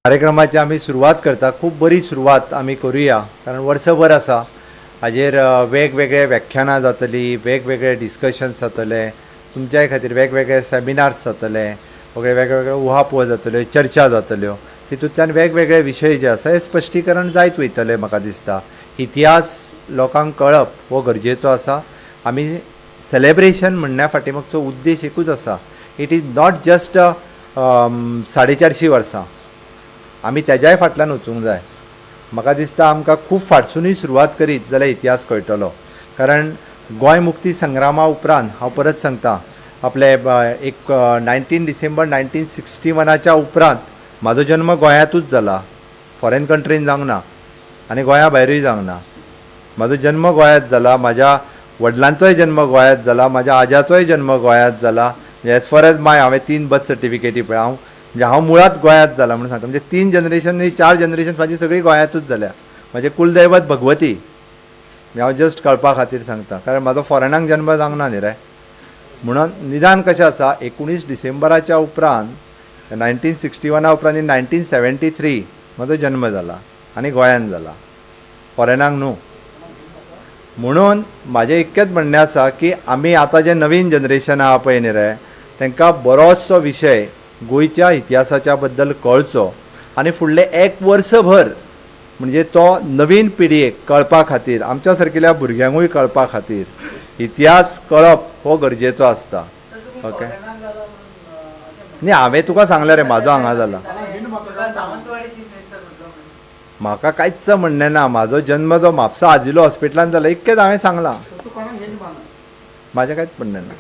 कार्यक्रमाची आमी सुरवात करता. खूब बरी सुरवात आमी करुया, कारण वर्सभर आसा हाजेर वेगवेगळे व्याख्यानां जातली, वेगवेगळे डिस्कशन्स जातले, तुमच्याय खातीर वेगवेगळे सेमिनार्स जातले, वेगवेगळे उहापोह जातल्यो, चर्चा जातल्यो. तितूंतल्यान वेगवेगळे विशय जे आसा हे स्पश्टीकरण जायत वयतले. म्हाका दिसता इतिहास लोकांक कळप हो गरजेचो आसा. आमी सेलेब्रेशन म्हणण्या फाटीमागचो उद्देश एकूच आसा, it is not just 450 वर्सां, आमी तेज्याय फाटल्यान वचूंक जाय. म्हाका दिसता आमकां खूब फाटसुनूय सुरवात करीत जाल्यार इतिहास कळटलो. कारण गोंय मुक्ती संग्रामा उपरांत, हांव परत सांगता, आपले एक 19 डिसेंबर 1961च्या उपरांत म्हाजो जन्म गोंयांतूच जाला, फॉरेन कंट्रीन जावंक ना आनी गोंया भायरूय जावंक ना. म्हाजो जन्म गोंयांत जाला, म्हाज्या वडिलांचोय जन्म गोंयांत जाला, म्हाज्या आज्याचोय जन्म गोंयांत जाला. एज फार एज my, हांवें 3 बर्थ सर्टिफिकेटी पळय, हांव म्हणजे हांव मुळांत गोंयांत जाला म्हणून सांगता. म्हणजे 3 जनरेशन न्ही, 4 जनरेशन म्हाजी सगळी गोंयांतूच जाल्या. म्हाजें कुलदैवत भगवती, हांव जस्ट कळपा खातीर सांगता, कारण म्हाजो फॉरेनाक जन्म जावंक ना न्ही रे. म्हणून निदान कशें आसा, 19 डिसेंबराच्या उपरांत, 1961 उपरांत 1973 म्हाजो जन्म जाला आनी गोंयांत जाला, फॉरेनाक न्हू. म्हणून म्हाजें इतकेंच म्हणणें आसा की आमी आतां जें नवीन जनरेशन आहा पळय न्ही रे, तांकां बरोचसो विशय गोंयच्या इतिहासाच्या बद्दल कळचो आनी फुडलें एक वर्सभर म्हणजे तो नवीन पिढयेक कळपा खातीर, आमच्या सारकिल्या भुरग्यांकूय कळपा खातीर इतिहास कळप हो गरजेचो आसता. ओके, न्ही हांवें तुका सांगलें रे, म्हाजो हांगा जाला, म्हाका कांयच म्हणणें ना. म्हाजो जन्म जो म्हापसा आजिलो हॉस्पिटलान जाला इतकेंच हांवें सांगलां, म्हाजें कांयच म्हणणें ना.